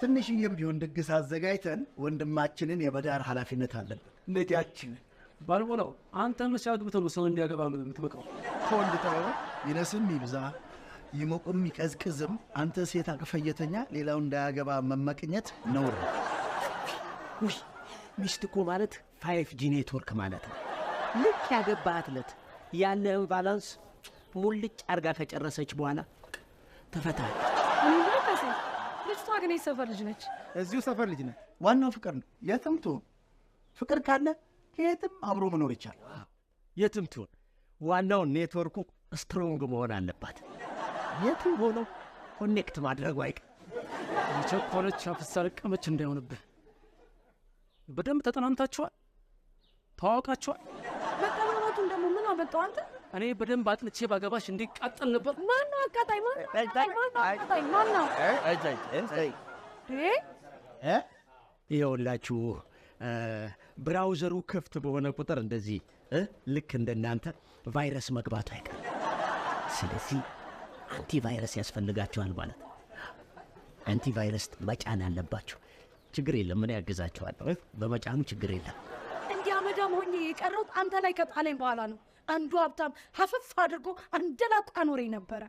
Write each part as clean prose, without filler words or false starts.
ትንሽዬም ቢሆን ድግስ አዘጋጅተን ወንድማችንን የመዳር ኃላፊነት አለብን። ልጃችን ባልቦላው አንተ መቼ አግብተህ ነው ሰው እንዲያገባ የምትመክረው? ከወንድ ጥበብ ይነስም ይብዛ ይሞቅም ይቀዝቅዝም አንተ ሴት አቅፈህ እየተኛ ሌላው እንዳያገባ መመቅኘት ነውር ነው። ውይ ሚስት እኮ ማለት 5G network ማለት ነው። ልክ ያገባሃት ዕለት ያለህን balance ሙልጭ አርጋ ከጨረሰች በኋላ ትፈታለች። እኔ የምልህ ካሴ፣ ልጅቷ ግን የት ሰፈር ልጅ ነች? እዚሁ ሰፈር ልጅ ነህ። ዋናው ፍቅር ነው። የትም ትሁን ፍቅር ካለ ከየትም አብሮ መኖር ይቻላል። የትም ትሁን ዋናው network ኡ strong መሆን አለባት። የትም ሆኖ connect ማድረጉ አይቀር። የቸኮለች አፍሳ ለቀመች እንዳይሆንብህ። በደንብ ተጠናንታችኋል? ተዋውቃችኋል? መጠናናቱን ደግሞ ምን አመጣው አንተ? እኔ በደንብ አጥንቼ ባገባሽ እንዲቃጠል ነበር። ማነው አቃጣይ? ማነው አቃጣይ? ማነው አቃጣይ? ማነው? እ? ይኸውላችሁ browser ኡ ክፍት በሆነ ቁጥር እንደዚህ ልክ እንደናንተ ቫይረስ መግባቱ አይቀርም። ስለዚህ anti virus ያስፈልጋቸዋል ማለት ነው። anti virus መጫን አለባችሁ። ችግር የለም፣ እኔ ያግዛቸዋለሁ። በመጫኑ ችግር የለም። እንዲህ አመዳም ሆኜ የቀረሁት አንተ ላይ ከጣለኝ በኋላ ነው። አንዱ ሀብታም ሀፈፍ አድርጎ አንደላቆ አኖረኝ ነበረ።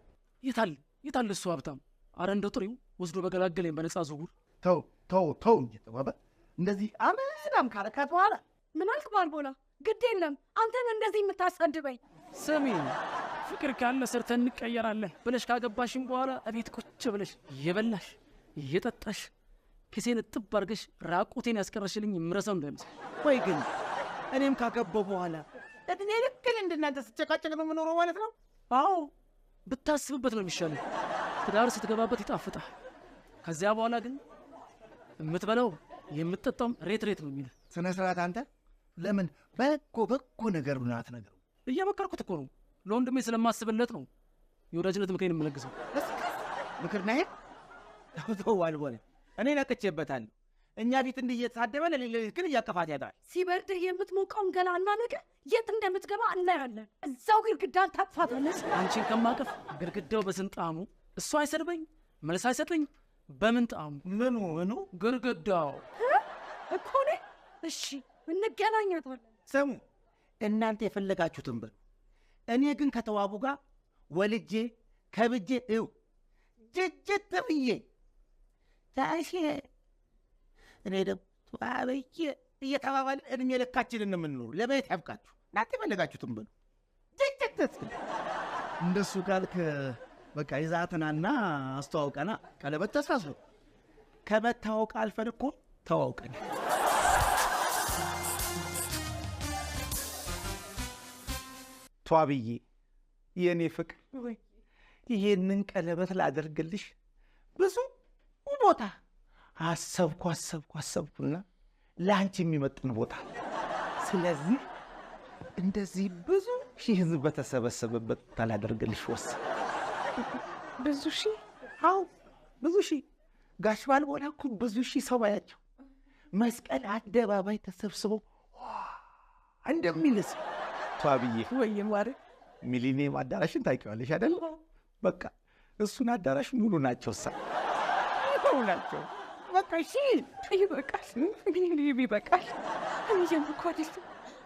የታል የታል እሱ ሀብታም? አረ እንደው ጥሪው ወስዶ በገላገለኝ በነፃ ዝውውር። ተው ተው ተው እንጂ ጥበበ፣ እንደዚህ አመዳም ካረካት በኋላ ምን አልክ ባልቦላ? ግድ የለም አንተን እንደዚህ የምታሳድበኝ። ስሚ፣ ፍቅር ካለ ሰርተን እንቀየራለን ብለሽ ካገባሽም በኋላ እቤት ቁጭ ብለሽ እየበላሽ እየጠጣሽ ኪሴን እጥብ አድርገሽ ራቁቴን ያስቀረሽልኝ የምረሳው እንዳይመስል። ወይ ግን እኔም ካገባሁ በኋላ እድሜ ልክን እንደናንተ ስጨቃጨቅ ነው የምኖረው ማለት ነው? አዎ ብታስብበት ነው የሚሻለው። ትዳር ስትገባበት ይጣፍጣል። ከዚያ በኋላ ግን የምትበላው የምትጠጣውም ሬት ሬት ነው የሚልህ። ስነ ስርዓት። አንተ ለምን በጎ በጎ ነገር ነው አትነግረው? እየመከርኩት እኮ ነው። ለወንድሜ ስለማስብለት ነው የወዳጅነት ምክሬን የምለግሰው። ምክር ነህ? ተው ባልቦላ፣ እኔ ነቅቼበታለሁ። እኛ ፊት እንዲህ እየተሳደበ ለሌሊት ግን እያቀፋት ያድራል። ሲበርድህ የምትሞቀውን ገላ እና ነገ የት እንደምትገባ እናያለን። እዛው ግድግዳን ታቅፋታለች። አንቺን ከማቀፍ ግድግዳው በስንት ጣዕሙ፣ እሱ አይሰድበኝ መልስ አይሰጠኝ በምን ጣዕሙ? ምኑ ምኑ ግድግዳው እኮ እኔ። እሺ እንገናኛታለን። ስሙ፣ እናንተ የፈለጋችሁትን በሉ። እኔ ግን ከተዋቡ ጋር ወልጄ ከብጄ እው ጅጅት ብዬ ታሼ እኔ ደግሞ ተዋብዬ እየተባባልን እድሜ ልካችንን ነው የምንኖሩ። ለቤት ያብቃችሁ። እናንተ የፈለጋችሁትን በሉ። ጅጅት እስክል እንደሱ ካልክ በቃ ይዛትናና አስተዋውቀና ቀለበት ተሳስሩ። ከመታወቅ አልፈን እኮ ተዋውቀናል። ተዋብዬ የእኔ ፍቅር፣ ይሄንን ቀለበት ላደርግልሽ ብዙ ቦታ አሰብኩ አሰብኩ አሰብኩና ለአንቺ የሚመጥን ቦታ፣ ስለዚህ እንደዚህ ብዙ ሺህ ህዝብ በተሰበሰበበት ቦታ ላደርግልሽ ወሰንኩ። ብዙ ሺህ? አዎ ብዙ ሺህ። ጋሽ ባልቦላ እኮ ብዙ ሺህ ሰው ባያቸው መስቀል አደባባይ ተሰብስበው እንደሚልስ። ተዋብዬ ወይ ማሬ፣ ሚሊኒየም አዳራሽን ታውቂዋለሽ አይደል? በቃ እሱን አዳራሽ ሙሉ ናቸው፣ እሳ ሙሉ ናቸው። በቃ እሺ ይበቃል፣ እንግዲህ ይበቃል። እኔ እያመንኩ አይደለም።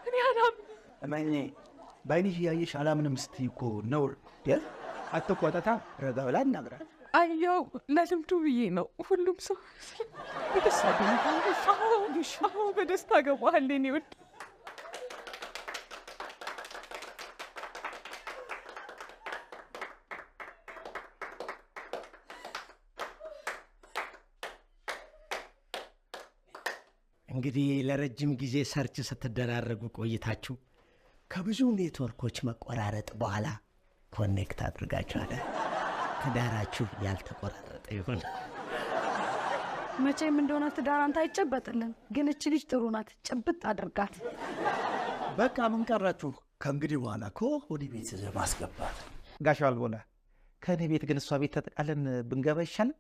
እኔ አላምንም። እመኜ በዓይንሽ እያየሽ አላምንም ስትይ እኮ ነውር። አትቆጠታ፣ ረጋ ብላ እናግራል። አየው ለልምዱ ብዬ ነው። ሁሉም ሰው በደስታ አዎ፣ በደስታ ገባሃል የኔ ውድ። እንግዲህ ለረጅም ጊዜ search ስትደራረጉ ቆይታችሁ ከብዙ ኔትወርኮች መቆራረጥ በኋላ connect አድርጋችኋል። ትዳራችሁ ያልተቆራረጠ ይሁን። መቼም እንደሆነ ትዳር አንተ አይጨበጥልን፣ ግን እች ልጅ ጥሩ ናት። ጭብጥ አድርጋት። በቃ ምን ቀራችሁ? ከእንግዲህ በኋላ እኮ ወደ ቤት ማስገባት ነው። ጋሽ ባልቦላ፣ ከእኔ ቤት ግን እሷ ቤት ተጠቃለን ብንገባ ይሻላል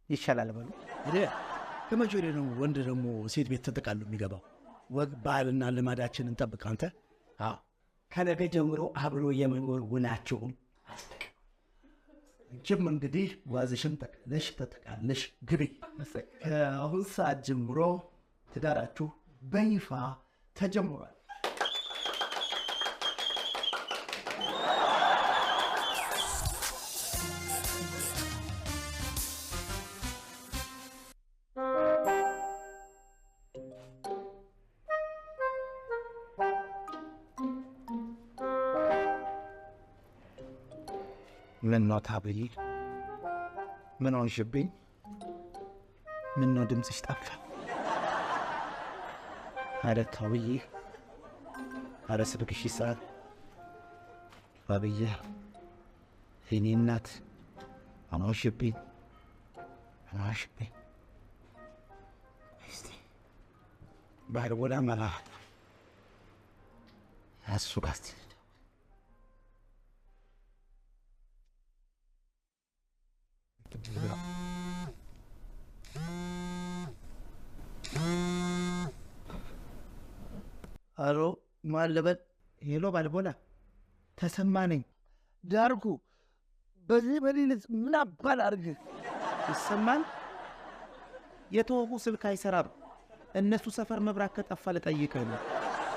ይሻላል በሉ። ሄደ ከመቼ ወዲህ ነው ወንድ ደግሞ ሴት ቤት ተጠቃሎ የሚገባው? ወግ ባህልና ልማዳችንን ጠብቅ አንተ። አዎ፣ ከነገ ጀምሮ አብሮ የመኖር ውላችሁን አጽድቅ። አንቺም እንግዲህ ጓዝሽን ጠቅልለሽ ተጠቃለሽ ግቢ። ከአሁን ሰዓት ጀምሮ ትዳራችሁ በይፋ ተጀምሯል። ምን ነው ታብይ? ምን ሆንሽብኝ? ምን ነው ድምፅሽ ጠፋ? አረ ታብይ፣ አረ ስልክሽ ይሰራል። ባብዬ የኔ እናት ምን ሆንሽብኝ? ምን ሆንሽብኝ? እስቲ ባልቦላ መላ እሱ ጋር እስቲ አሎ ማን ልበል? Hello ባልቦላ፣ ተሰማ ነኝ። ዳርኩ፣ በዚህ በሌሊት ምን አባል አድርግህ ይሰማል? የተወቡ ስልክ አይሰራም። እነሱ ሰፈር መብራት ከጠፋ ልጠይቅህ ነው።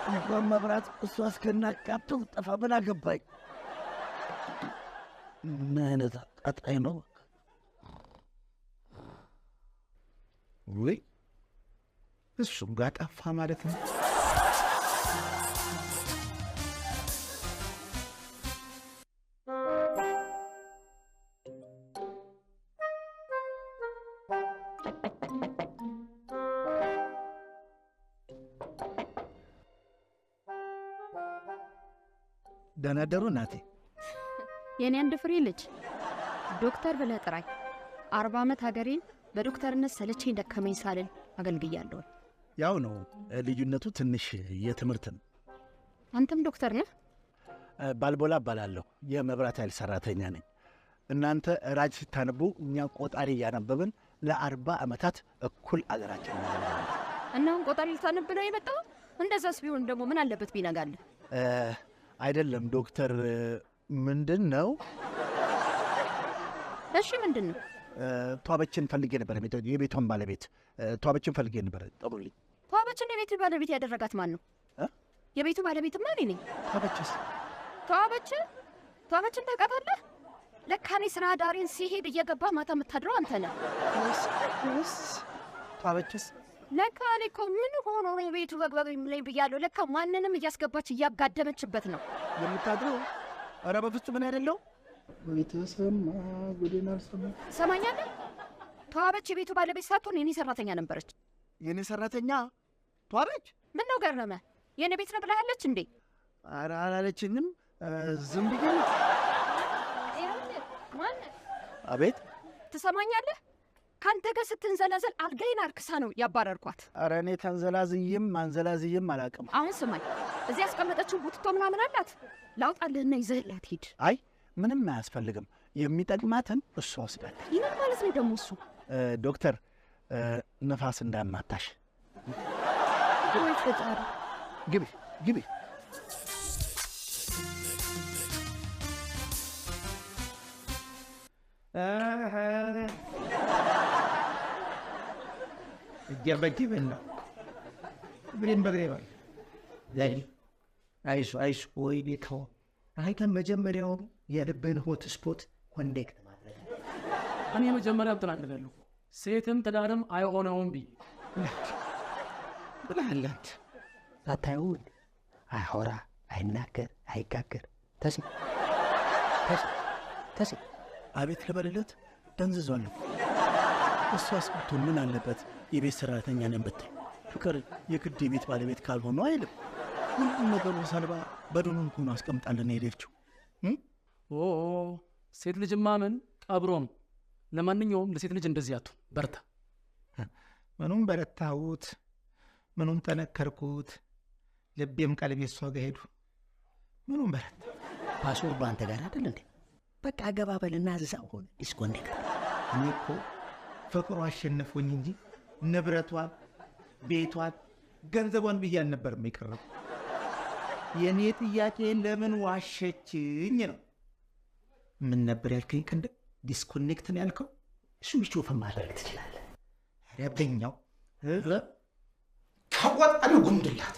እንኳን መብራት እሷ እስከናቃተው ጠፋ ምን አገባኝ? ምን አይነት አቃጣይ ነው? ውይ እሱም ጋር ጠፋ ማለት ነው። ደህና ደሩ እናቴ። የኔ አንድ ፍሬ ልጅ ዶክተር ብለህ ጥራኝ። 40 ዓመት ሀገሬን በዶክተርነት ሰለቸኝ ደከመኝ ሳልል አገልግያለሁ። ያው ነው ልዩነቱ፣ ትንሽ የትምህርት ነው። አንተም ዶክተር ነህ? ባልቦላ እባላለሁ፣ የመብራት ኃይል ሰራተኛ ነኝ። እናንተ ራጅ ስታነቡ እኛ ቆጣሪ እያነበብን ለ40 ዓመታት እኩል አገራችን እናገለግላለን። እና አሁን ቆጣሪ ልታነብ ነው የመጣው? እንደዛስ ቢሆን ደግሞ ምን አለበት ቢነጋልህ? አይደለም ዶክተር፣ ምንድን ነው? እሺ ምንድን ነው? ተዋበችን ፈልጌ ነበር፣ የቤቷን ባለቤት ተዋበችን ፈልጌ ነበር። ጥሩልኝ። ተዋበችን የቤቱ ባለቤት ያደረጋት ማን ነው? የቤቱ ባለቤትማ እኔ ነኝ። ተዋበችስ? ተዋበችን ታውቃታለህ? ለካ እኔ ስራ ዳሬን ሲሄድ እየገባ ማታ የምታድረው አንተ ነህ። ተዋበችስ? ለካ እኔ እኮ ምን ሆኖ ነው ቤቱ በግበግ የሚለኝ ብያለሁ። ለካ ማንንም እያስገባች እያጋደመችበት ነው የምታድረው። ኧረ በፍጹም እኔ አይደለሁም። የተሰማ ጉዴን አልሰማም። ትሰማኛለህ? ተዋበች የቤቱ ባለቤት ሳትሆን የኔ ሰራተኛ ነበረች። የኔ ሰራተኛ ተዋበች? ምን ነው ገረመ? የኔ ቤት ነው ብለሃለች እንዴ? ኧረ አላለችኝም፣ ዝም ብዬ ነው። አቤት። ትሰማኛለህ? ካንተ ጋር ስትንዘላዘል አልጋዬን አርክሳ ነው ያባረርኳት። ኧረ እኔ ተንዘላዝዬም አንዘላዝዬም አላውቅም። አሁን ስማኝ፣ እዚህ ያስቀመጠችው ቡትቶ ምናምን አላት፣ ላውጣልህና ይዘህላት ሂድ። አይ ምንም አያስፈልግም፣ የሚጠቅማትን እሷ ወስዳለች። ምን ማለት ነው ደግሞ እሱ? ዶክተር ነፋስ እንዳማታሽ። ወይ ፈጣሪ! ግቢ ግቢ። እጄን በእጄ በላሁ፣ እግሬን በእግሬ በላሁ። አይዞህ አይዞህ። ወይኔ ተው አንተ፣ መጀመሪያውኑ የልብህን hotspot connect ማድረግ። እኔ መጀመሪያም ተናግሬያለሁ፣ ሴትም ትዳርም አይሆነውም ብዬ ብለሃል። አንተ ሳታየው አያወራ፣ አይናገር፣ አይጋገር። ተሴ ተሴ ተሴ። አቤት ልበልለት፣ ደንዝዟል። እሷስ ብትሆን ምን አለበት የቤት ሰራተኛ ነን ብትል፣ ፍቅር የግድ የቤት ባለቤት ካልሆኑ አይልም። ሁሉም ነገሩ ሰልባ በድኑን ሆኖ አስቀምጣልን ሄደችው። ኦ ሴት ልጅ ማመን ቀብሮ ነው። ለማንኛውም ለሴት ልጅ እንደዚህ አትሁን፣ በርታ። ምኑን በረታሁት፣ ምኑን ጠነከርኩት፣ ልቤም ቀልቤ እሷ ጋር ሄዱ። ምኑን በረታ። password በአንተ ጋር አይደል እንዴ? በቃ ገባ በልና እዛው ሆነ disconnect። እኔ እኮ ፍቅሩ አሸነፎኝ እንጂ ንብረቷን፣ ቤቷን፣ ገንዘቧን ብዬ አልነበርም የቀረቡ። የእኔ ጥያቄ ለምን ዋሸችኝ ነው። ምን ነበር ያልከኝ? ቅድም Disconnect ነው ያልከው? Switch off ማድረግ ትችላለህ። ኧረ በኛው ከወጣ ነው ጉምድላት።